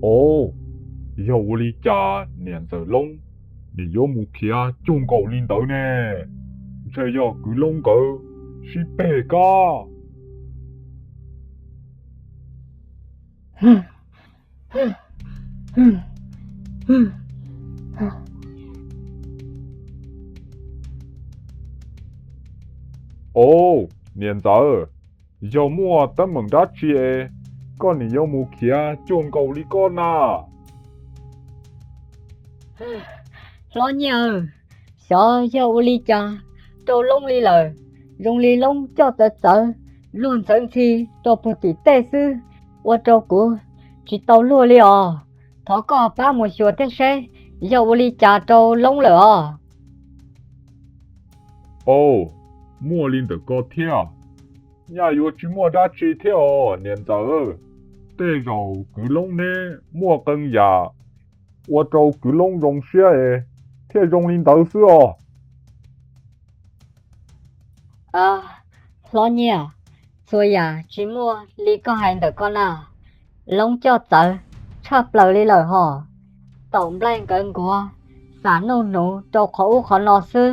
Au, yog ua li cas niam ntxawm Loob nim yuav mus khiav cuag nkaus li ntawd ne? Ntshe yog kwv Loob nkawd sib peg kab. Au, niam ntxawm, yog muaj teeb meem dab tsi es koj nim yuav mus khiav cuag nkaus li koj na? Hlob Nyiaj, xyov yog ua li cas rau Loob li lawm. Zoo li Loob coj txawv txawv, luag ntxhawv ntxhi rau puag tim tej xwb, ua rau kuv tsis tau luag li os. Thov koj pab mus xyuas thiab seb yog ua li cas rau Loob lawm os. Au, muaj li ntawm ko thiab? Nyaj yuav tsis muaj dab tsi thiab os niam ntxawm. Tej zaum kwv Loob neb muaj qee yam ua rau kwv Loob zoo siab es thiaj zoo li ntawd xwb os. Hlob Nyiaj, txhua yam tsis muaj li koj hais ntawm ko na. Loob coj txawv tshaj plaws li lawm hos. Taum nplaig nkawd nkuav, xam nuj hnuv rau qhov ub qhov no xwb.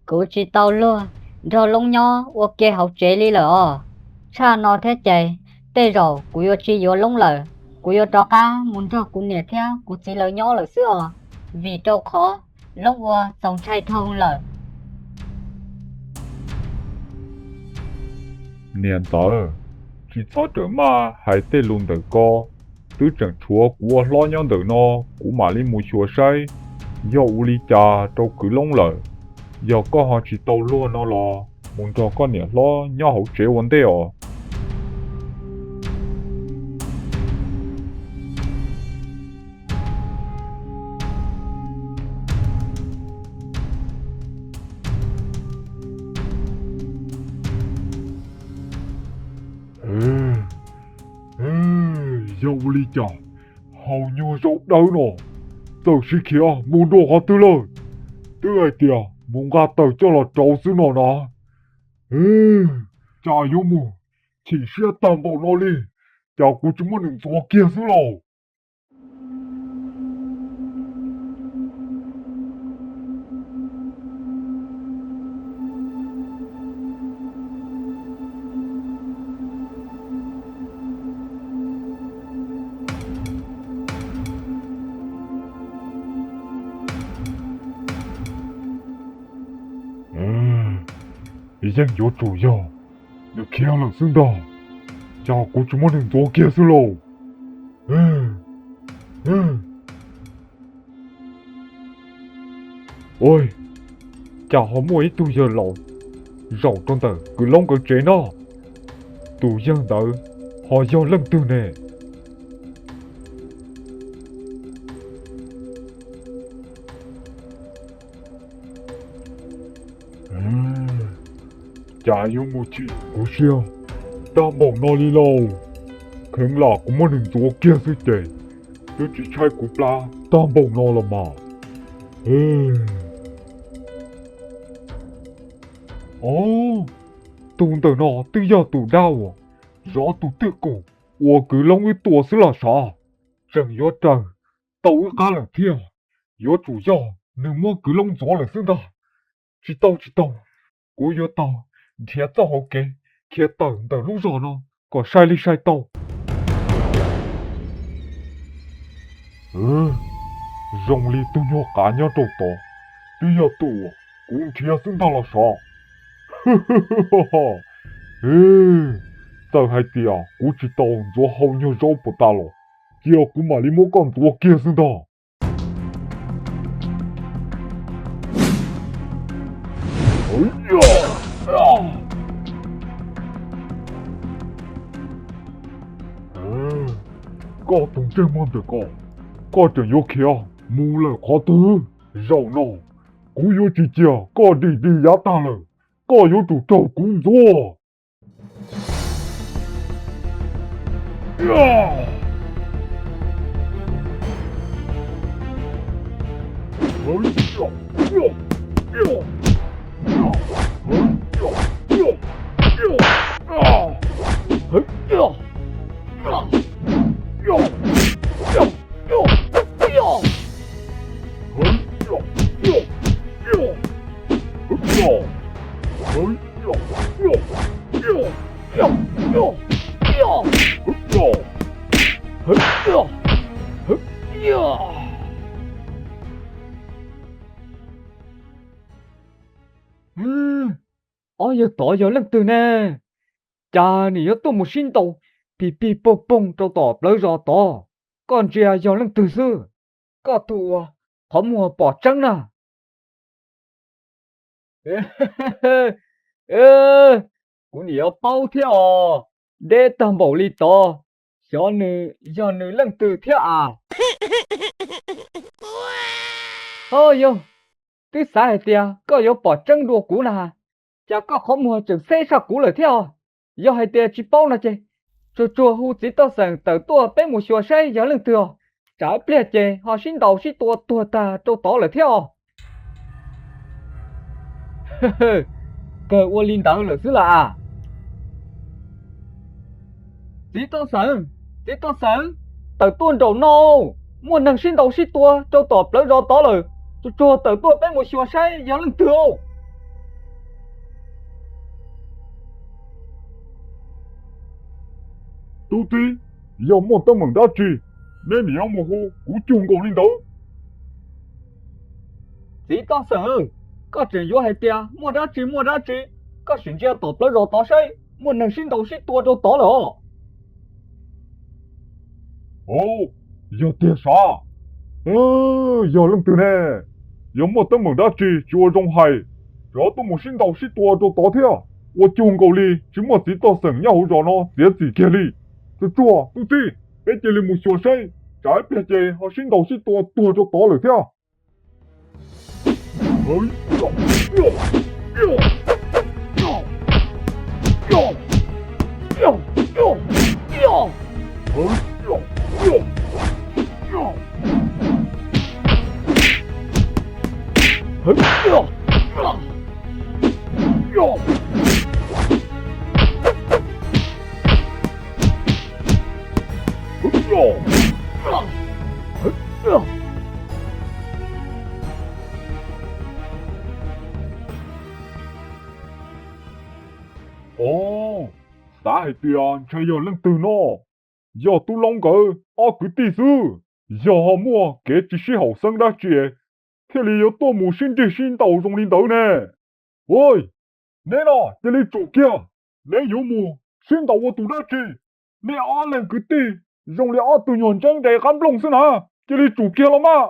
Kuv tsis tau luag nrog Loob nyob ua ke hauv tsev li lawm os. Tshaj no thiab ces tej zaum kuv yuav tsis yuav Loob lawm, kuv yuav rov qab mus nrog kuv niam thiab kuv txiv lawv nyob lawm xwb os, vim rau qhov Loob ua txaus ntshai dhau lawm. Niam ntxawm, tsis txhob rawm maj hais tej lus ntawm ko, twb tseem tshuav kuv ua hlob nyob ntawm no, kuv mam li mus xyuas saib yog ua li cas rau kwv Loob lawm. Yog koj ho tsis tau luag no los mus nrog koj niam hlob nyob hauv tsev ua ntej os. Yog ua li cas haus nyuag zaub dawb no txawm sib khiav mus dua qhov twg lawm? Twb hais tias mus nqa taws coj los rau xwb no na. Cas yuav mus chim siab tag npaum no li, cas kuv tsis muab nws ntxuav kiag xwb lauj? Yeej yuav tsum yog nws khiav lawm xwb ntag, cas kuv tsis muab nws ntxuav kiag xwb lauj? Ua, cas ho muaj ib tug yawg laus zaum rau ntawm kwv Loob nkawd tsev no? Tus yawg ntawd ho yog leej twg ne? Cas yuav mus chim kuv siab tag npaum no li lauj? Kheev lam kuv muab nws ntxuav kiag xwb ces twb tsis tshaib kuv plab tag npaum no los mas. Tus ntawm no twb yog tus dab uas zov tus twj kum uas kwv Loob wb tua xwb los sav. Tseem yuav raws tau wb qab lawm thiab. Yuav tsum yog nws muab kwv Loob ntxuav lawm xwb ntag. Tsis tau tsis tau, kuv yuav tau nrhiav txoj hauv kev khiav tawm ntawm lub zos no kom sai li sai tau. Zoo li tus nyuag qav nyob rau tod twb yog tus kuv nrhiav xwb ntag los sav. Txawm hais tias kuv tsis tau ntxuav hau nyuag zaub puas tas los cia kuv mam li muab koj ntxuav kiag xwb ntag. Koj tus ntsej muag ntawm ko, koj tseem yuav khiav mus lawm qhov twg? Zaum no kuv yuav tsis cia koj dim dim yav tag lawm, koj yuav tsum raug kuv ntxuav. Ob yawg tod yog leej twg ne? Cas nws yuav tuaj mus sib ntaus pig pig poog poog rau tom plawv zos tod? Koj ntsia yog leej twg xwb? Koj tus uas qhov muag pom tseeb na. Kuv nim yuav paub thiab os. Deb tag npaum li tod, xyov nws yog nws leej twg thiab as. Ho yog, twb xav hais tias koj yuav pom tseeb dua kuv na, cas koj qhov muag tseem xeb saj kuv lawm thiab os. Yog hais tias tsis paub no ces tsuag tsuag hu txiv toj xeem tawm tuaj peb mus xyuas saib yog leej twg os. Tsam ib pliag ces ho sib ntaus sib tua tuag tag rau tod lawm thiab os. Kawg ua li ntawd lawm xwb las as. Txiv toj xeem, txiv toj xeem, tawm tuaj nraum no, muaj neeg sib ntaus sib tua rau tom plawv zos tod lawm. Tsuag tsuag tawm tuaj peb mus xyuas saib yog leej twg. Tub txib, yog muaj teeb meem dab tsi, neb nim yuav mus hu kuv cuag nkaus li ntawd. Txiv toj xeem, koj tseem yuav hais tias muaj dab tsi muaj dab tsi, koj sim ntsia tom plawv zos tod saib muaj neeg sib ntaus sib tua rau tod lawm os. Yog tiag sav? Yog leej twg ne? Yog muaj teeb meem dab tsi tsis ua zoo hais, rov tuaj mus sib ntaus sib tua rau tod thiab. Ua cuag nkaus li tsis muaj txiv toj xeem nyob hauv zos no txiav txim kiag li. Tsuag tsuag tub txib, peb cia li mus xyuas saib, tsam ib pliag ces ho sib ntaus sib tua tuag rau tod lawm thiab. Ov, xav hais tias ntshe yog leej twg no, yog tub Loob nkawd ob kwv tij xwb. Yog ho muaj kev tsis sib haum xeeb dab tsi thiaj li yuav tuaj mus sib nrig sib ntaus zoo li ntawd ne? Ua, neb no cia li tsum kiag, neb yuav mus sib ntaus ua tus dab tsi? Neb ob leeg kwv tij zoo li ob tug nyuag ntseeb nres qab nplooj xwb na, cia li tsum kiag los mas.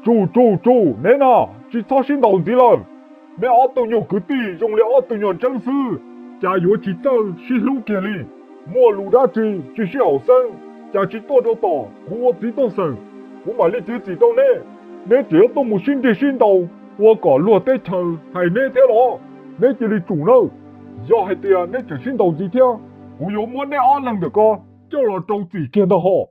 Tsum tsum tsum, neb no tsis txhob sib ntaus ntxiv lawm. Neb ob tug nyuag kwv tij zoo li ob tug nyuag ntseeb xwb, cas yuav tsis txawj sib hlub kiag li? Muaj lus dab tsi tsis sib haum xeeb, cas tsis tuaj rau tom kuv ua txiv toj xeem, kuv mam li txiav txim rau neb. Neb tseem yuav tuaj mus sib nrig sib ntaus ua kom luag teb chaws hais neb thiab los? Neb cia li tsum nawb. Yog hais tias neb tseem sib ntaus ntxiv thiab, kuv yuav muab neb ob leeg ntawm ko coj los rau txim kiag ntag hos.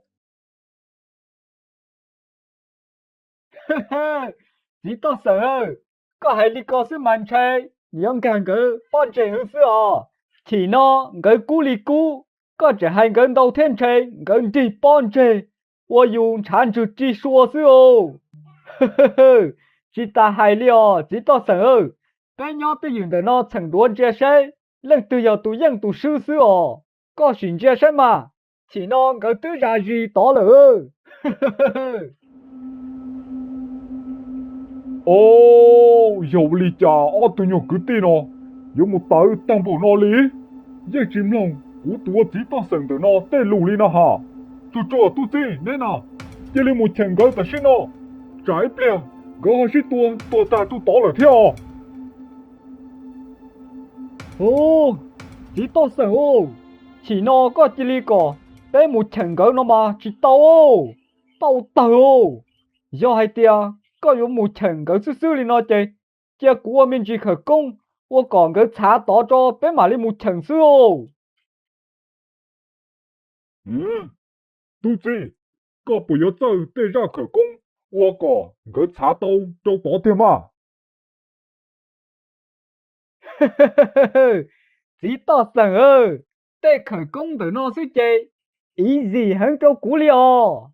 Txiv toj xeem, koj hais li ko xwb mas ntshe yuav nkag nkawd pob ntseg heev xwb os. Chim no nkawd kub li kub, koj tseem hais nkawd ntau thiab ntshe nkawd nrig pob ntseg ua yus ntshav ntswg ri sua xwb os. Tsis tas hais li os txiv toj xeem, peb nyob twj ywm ntawm no txheem duav ntsia saib leej twg yog tus yeej tus swb xwb os. Koj sim ntsia saib mas, chim no nkawd twb zam zis tod lawm. Os, yog ua li cas ob tug nyuag kwv tij no yuav mus tawv tag npaum no li? Yeej tsis mloog kuv tus ua txiv toj xeem ntawm no tej lus li no has. Tsuag tsuag tub txib neb na, cia li mus cheem nkawd tam sim no, tsam ib pliag nkawd ho sib tua tuag tag rau tod lawm thiab os. Ub, txiv toj xeem, chim no koj cia li kom peb mus cheem nkawd no mas tsis tau. Tau tawg, yog hais tias koj yuav mus cheem nkawd xwb xwb li no ces cia kuv ua me ntsis khawv koob ua kom nkawd txhav tod tso peb mam li mus cheem xwb. Tub txib, koj puas yuav txawj tej zaj khawv koob ua kom nkawd txhav tau rau tod tiag mas? Txiv toj xeem, tej khawv koob ntawm no xwb ces easy heev rau kuv li os.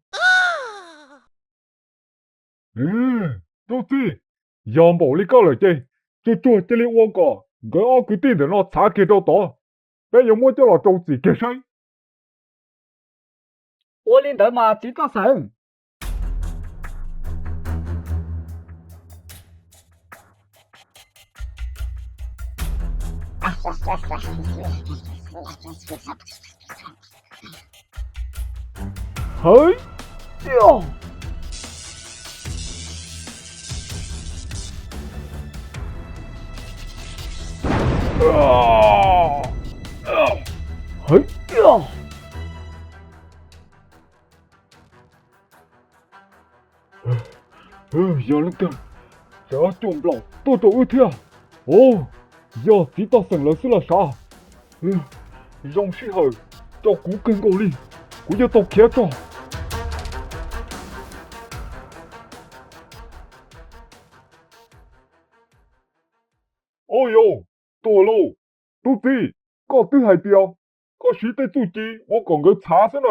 Tub txib, yog npaum li koj lawm ces tsuag tsuag cia li ua kom nkawd ob kwv tij ntawm no txhav kiag rau tod. Peb yuav muab coj los rau txim kiag saib. Ua li ntawd mas txiv toj xeem. Hawv, hawv, yog leej twg tseem coj nplaum tuaj rau wb thiab? Au, yog txiv toj xeem lawv xwb los sav. Zoo sij hawm rau kuv kawg nkaus li, kuv yuav tau khiav tso. Au yau, tuag lauj! Tub txib, koj twb hais tias koj siv tej txuj ci ua kom nkawd txhav xwb na,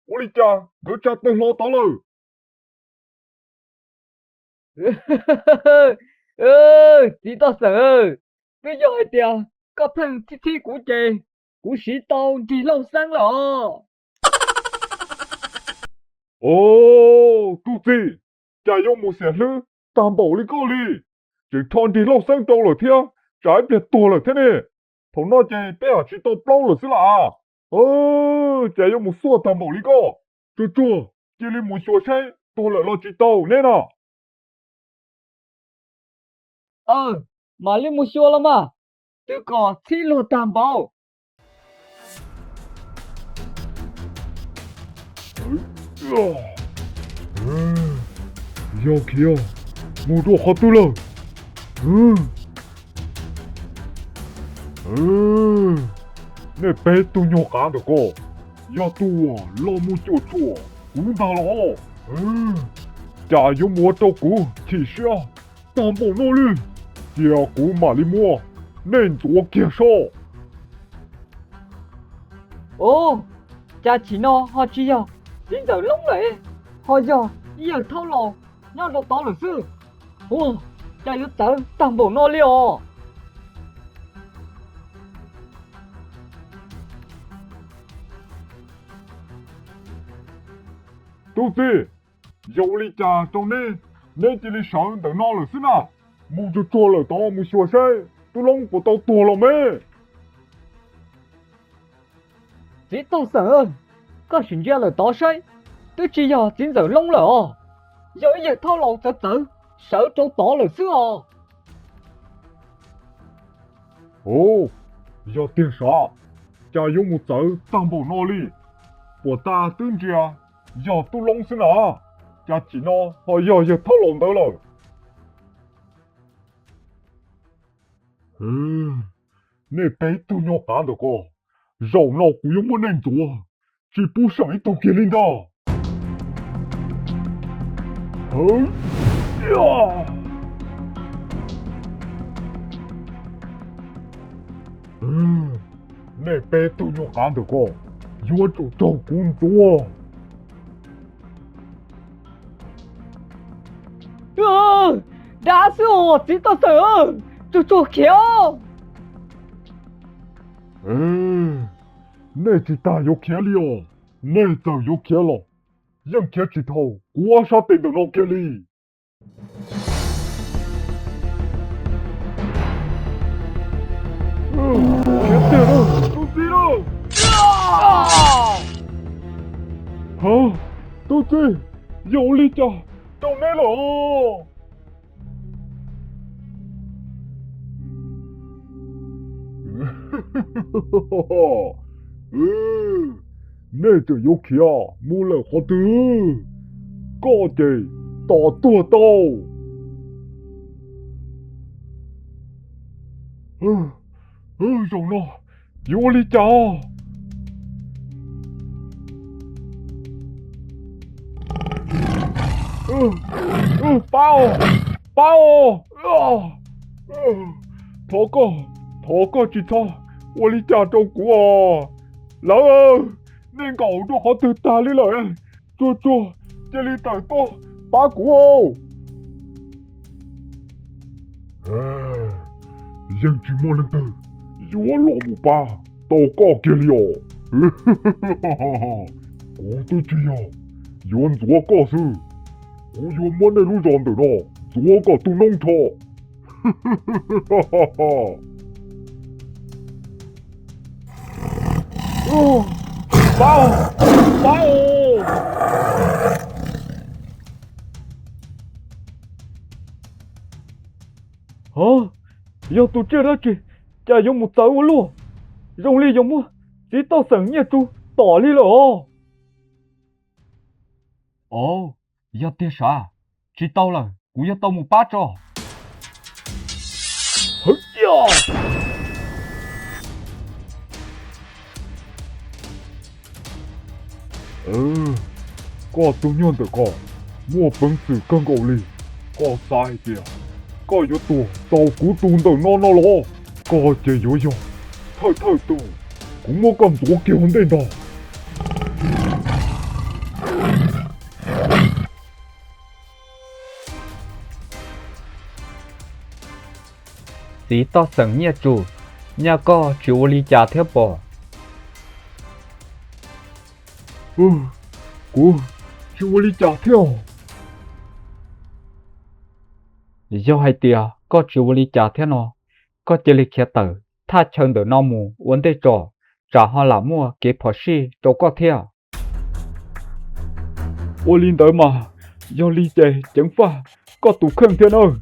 ua li cas nkawd tsa tawg hlo tod lawm? Txiv toj xeem, twb yog hais tias koj pheej thib thib kuv ces kuv siv tau nrig lauj xeeb lawm os. Au, tub txib, cas yuav mus xiam hlwb tag npaum li koj li? Tseem rho nrig lauj xeeb rau lawm thiab, tsam ib pliag tuag lawm thiab ne. Thaum no ces peb haj tsis tau plaub lawm xwb las. Cas yuav mus xuaj tag npaum li koj? Tsuag tsuag cia li mus xyuas saib tuag lawm los tsis tau neb no. Mam li mus xyuas los mas, twb kom txhib luag tag npaum. Yog khiav mus rau qhov twg lawm? Nej peb tug nyuag qav ntawm ko, yog tus uas los mus cuam tshuam kuv ntag los? Cas yuav mus ua rau kuv chim siab tag npaum no li? Cia kuv mam li muab nej ntxuav kiag soj. Ua cas chim no ho tsis yog txiv ntxawm Loob lawm, ho yog ib yawg thaub laus nyob rau tod lawm xwb. Ua cas yuav txawv tag npaum no li os? Tub txib, yog ua li cas rau neb, neb cia li sawv ntawm no lawm xwb na? Mus tsuag tsuag lawm tod mus xyuas saib tub Loob puas tau tuag los me. Txiv toj xeem, koj sim ntsia lawm tod saib, twb tsis yog txiv ntxawm Loob lawm os, yog ib yawg thaub laus txawv txawv sawv rau tod lawm xwb os. Ua, yog tiag sav, cas yuav mus txawv tag npaum no li? Puas tas twb ntsia yog tub Loob xwb na, cas chim no ho yog yawg thaub laus ntawd lawm? Nej peb tug nyuag qav ntawm ko, zaum no kuv yuav muab nej ntxuav, tsis pub seem ib tug kiag li ntag. Nej peb tug nyuag qav ntawm ko yuav tsum raug kuv ntxuav. Dav xwb os txiv toj xeem, tsuag tsuag khiav. Nej tsis tas yuav khiav li os, nej txawm yuav khiav los yeej khiav tsis dhau kuv ob sab tes ntawm no kiag li. Khiav tiag lauj, tus txiv lauj! Hov, tub txiv, yog ua li cas rau neb lawm? Nej tseem yuav khiav mus lawm qhov twg? Koj ces tos tuag tau. Zaum no yuav ua li cas? Pab os, pab os! Thov koj, thov koj tsis txhob ua li cas rau kuv os. Lawv, nej nkaum rau qhov twg tag li lawm? Tsuag tsuag, cia li tawm tuaj pab kuv. Yeej tsis muaj leej twg yuav los mus pab tau koj kiag li os. Kuv twb tsis yog yuav ntxuav koj xwb, kuv yuav muab nej lub zos ntawm no ntxuav kom tu noob nrho. Pab, pab! Hov, yog tus tsiaj dab tsi cas yuav mus txawv ua luaj? Zoo li yog muab txiv toj xeem Nyiaj Tsu tom li lawm os. Ov, yog tiag sav, tsis tau lawm, kuv yuav tau mus pab tso. Koj tus nyuag ntawm ko muaj peev xwm kawg nkaus li. Koj xav hais tias koj yuav tuag tau kuv tus ntawm no no los? Koj ces yuav yog thawj thawj tug kuv muab koj ntxuav kiag ua ntej ntag. Txiv toj xeem Nyiaj Tsu, nyaj koj tsis ua li cas thiab pob? Kuv tsis ua li cas thiab. Yog hais tias koj tsis ua li cas thiab no, koj cia li khiav tawm thaj chaw ntawm no mus ua ntej tso, tsam ho lam muaj kev phom sij rau koj thiab. Ua li ntawd mas, yog li ces ceev faj koj tus kheej thiab nawb.